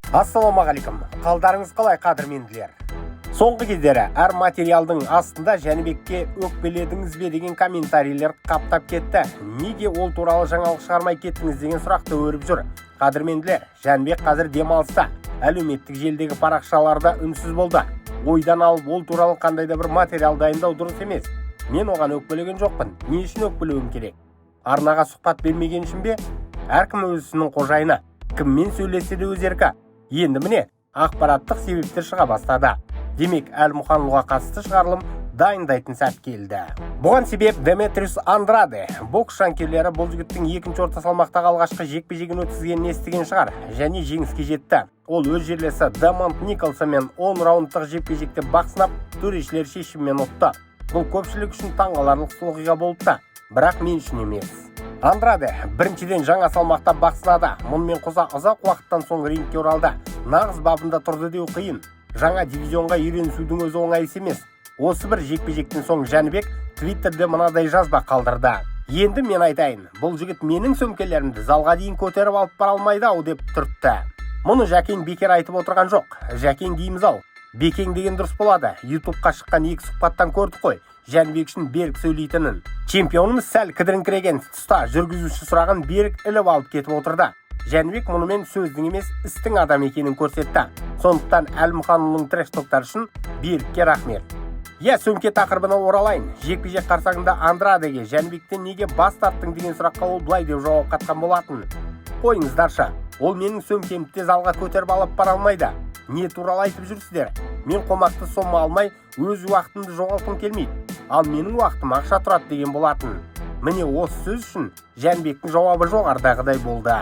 Ассалаумағалейкум! Қалдарыңыз қалай, қадірменділер? Соңғы кездері әр материалдың астында «Жәнібекке өкпеледіңіз бе?» деген комментарийлер қаптап кетті. «Неге ол туралы жаңалық шығармай кеттіңіз?» деген сұрақты өріп жүр. Қадірменділер, Жәнібек қазір демалыста, әлеуметтік желідегі парақшаларда үнсіз болды. Ойдан алып, ол туралы қандай да бір материал дайындау дұрыс емес. Мен оған өкпелеген жоқпын. Не үшін өкпелеуім керек? Арнаға сұхбат бермеген үшін бе? Әркім өз ісінің қожайыны, кіммен сөйлессе де өз еркі. Енді, міне, ақпараттық себептер шыға бастады. Демек, Әлімханұлыға қатысты шығарылым дайындайтын сәт келді. Бұған себеп Деметриус Андраде. Бокс жанкүйерлері бұл жігіттің екінші орта салмақтағы алғашқы жекпе-жегін өткізгенін естіген шығар және жеңіске жетті. Ол өз жерлесі Демонд Николсонмен 10 раундтық жекпе-жекте бақ сынап, төрешілер шешімімен ұтты. Бұл көпшілік үшін таңғаларлық оқиға болыпты, бірақ мен үшін емес. Андраде біріншіден жаңа салмақта бақ сынады. Мұнымен қоса, ұзақ уақыттан соң рингке оралды. Нағыз бабында тұрды деу қиын. Жаңа дивизионға үйренісудің өзі оңай іс емес. Осы бір жекпе-жектен соң Жәнібек Твиттерде мынадай жазба қалдырды: «Енді мен айтайын, бұл жігіт менің сөмкелерімді залға дейін көтеріп алып бара алмайды ау», – деп түртті. Мұны Жәкең бекер айтып отырған жоқ. Жәкең дейміз ау, Бекең деген дұрыс болады. Ютубқа шыққан екі сұхбаттан көрдік қой Жәнібек үшін берік сөйлейтінін. Чемпионымыз сәл кідіріңкіреген тұста жүргізуші сұрағын берік іліп алып кетіп отырды. Жәнібек мұнымен сөздің емес, істің адам екенін көрсетті. Сондықтан Әлімханұлының трэш-токтары үшін Берікке рахмет. Иә, сөмке тақырыбына оралайын. Жекпе жек қарсаңында Андрадеге «Жәнібектен неге бас тарттың?» деген сұраққа ол былай деп жауап қатқан болатын: «Қойыңыздаршы, ол менің сөмкемді де залға көтеріп алып бара алмайды. Не туралы айтып жүрсіздер? Мен қомақты сома алмай, өз уақытымды жоғалтқым келмейді, ал менің уақытым ақша тұрады», – деген болатын. Міне, осы сөз үшін Жәнібектің жауабы жоғарыдағыдай болды.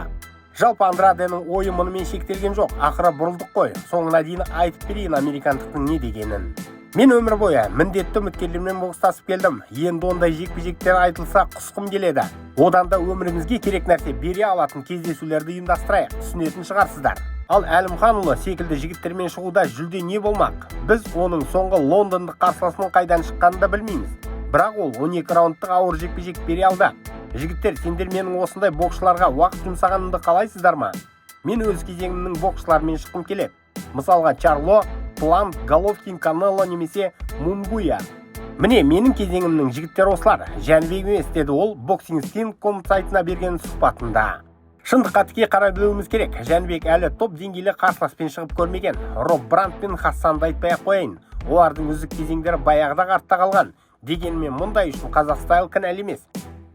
Жалпы, Андраденің ойы мұнымен шектелген жоқ. Ақыры бұрылдық қой, соңына дейін айтып берейін американдықтың не дегенін. «Мен өмір бойы міндетті үміткерлермен бокстасып келдім. Енді ондай жекпе-жектер айтылса, құсқым келеді. Одан да өмірімізге керек нәрсе бере алатын кездесулерді ұйымдастырайық, түсінетін шығарсыздар. Ал Әлімханұлы секілді жігіттермен шығуда жүлде не болмақ? Біз оның соңғы лондондық қарсыласының қайдан шыққанын да білмейміз, бірақ ол 12 раундтық ауыр жекпе-жек бере алды. Жігіттер, сендер менің осындай боксшыларға уақыт жұмсағанымды қалайсыздар ма? Мен өз кезеңімнің боксшыларымен шыққым келеді. Мысалға, Чарло, Плант, Головкин, Канело немесе Мунгуя. Міне, менің кезеңімнің жігіттері осылар, Жәнібек емес», – деді ол boxing.com сайтына берген сұхбатында. Шындыққа тіке қарай білуіміз керек: Жәнібек әлі топ деңгейлі қарсыласпен шығып көрмеген. Роб Брант пен Хассанды айтпай ақ қояйын, олардың үздік кезеңдері баяғыда артта қалған. Дегенмен мұндай үшін Қазақ Стайл кінәлі емес.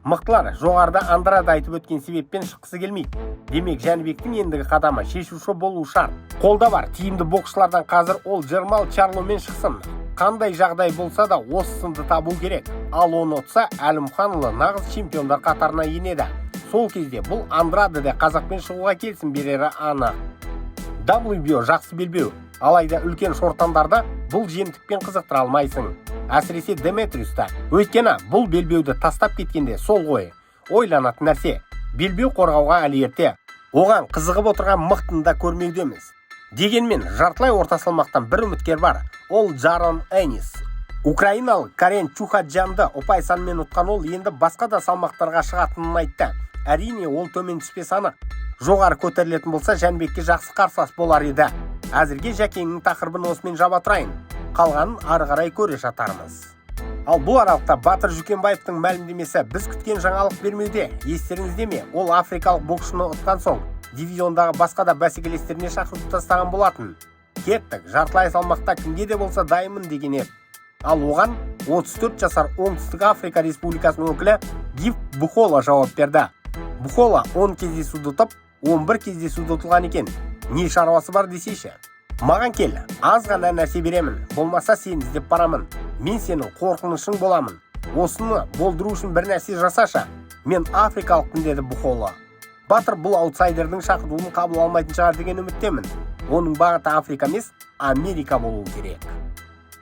Мықтылар жоғарыда Андраде айтып өткен себеппен шыққысы келмейді. Демек, Жәнібектің ендігі қадамы шешуші болуы шарт. Қолда бар тиімді боксшылардан қазір ол Джермал Чарломен шықсын. Қандай жағдай болса да, осы сынды табу керек. Ал оны ұтса, Әлімханұлы нағыз чемпиондар қатарына енеді. Сол кезде бұл Андраде де қазақпен шығуға келісім берері анық. WBO жақсы белбеу, алайда үлкен шортандарды бұл жемтікпен қызықтыра алмайсың, әсіресе Деметриуста. Өйткені бұл белбеуді тастап кеткенде сол ғой. Ойланатын нәрсе: белбеу қорғауға әлі ерте, оған қызығып отырған мықтыны да көрмеудеміз. Дегенмен жартылай орта салмақтан бір үміткер бар, ол Джарон Энис. Украиналық Карен Чухаджанды ұпай санымен ұтқан ол енді басқа да салмақтарға шығатынын айтты. Әрине, ол төмен түспесі анық. Жоғары көтерілетін болса, Жәнібекке жақсы қарсылас болар еді. Әзірге Жәкеңнің тақырыбын осымен жаба тұрайын, қалғанын ары қарай көре жатармыз. Ал бұл аралықта Батыр Жүкенбаевтың мәлімдемесі біз күткен жаңалық бермеуде. Естеріңізде ме, ол африкалық боксшыны ұтқан соң дивизиондағы басқа да бәсекелестеріне шақырту тастаған болатын. «Кеттік, жартылай салмақта кімге де болса дайынмын», – деген еді. Ал оған 34 жасар Оңтүстік Африка Республикасының өкілі Гиф Бухола жауап берді. Бухола 10 кездесуді ұтып, 11 кездесуді ұтылған екен. Не шаруасы бар десейші. «Маған кел, аз ғана нәрсе беремін, болмаса сені іздеп барамын, мен сенің қорқынышың боламын. Осыны болдыру үшін бір нәрсе жасашы, мен африкалықпын», – деді Бухола. Батыр бұл аутсайдердің шақыртуын қабыл алмайтын шығар деген үміттемін. Оның бағыты Африка емес, Америка болуы керек.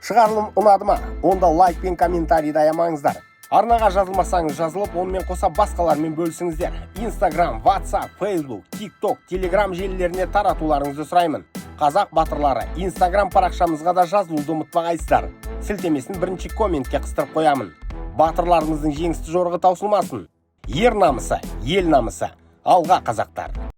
Шығарылым ұнады ма? Онда лайк пен комментарийді аямаңыздар. Арнаға жазылмасаңыз, жазылып, онымен қоса басқалармен бөлісіңіздер. Инстаграм, Ватсап, Фейсбук, Тикток, Телеграм желілеріне таратуларыңызды сұраймын. Қазақ батырлары Инстаграм парақшамызға да жазылуды ұмытпағайсыздар. Сілтемесін бірінші комментке қыстырып қоямын. Батырларымыздың жеңісті жорығы таусылмасын! Ер намысы – ел намысы! Алға, қазақтар!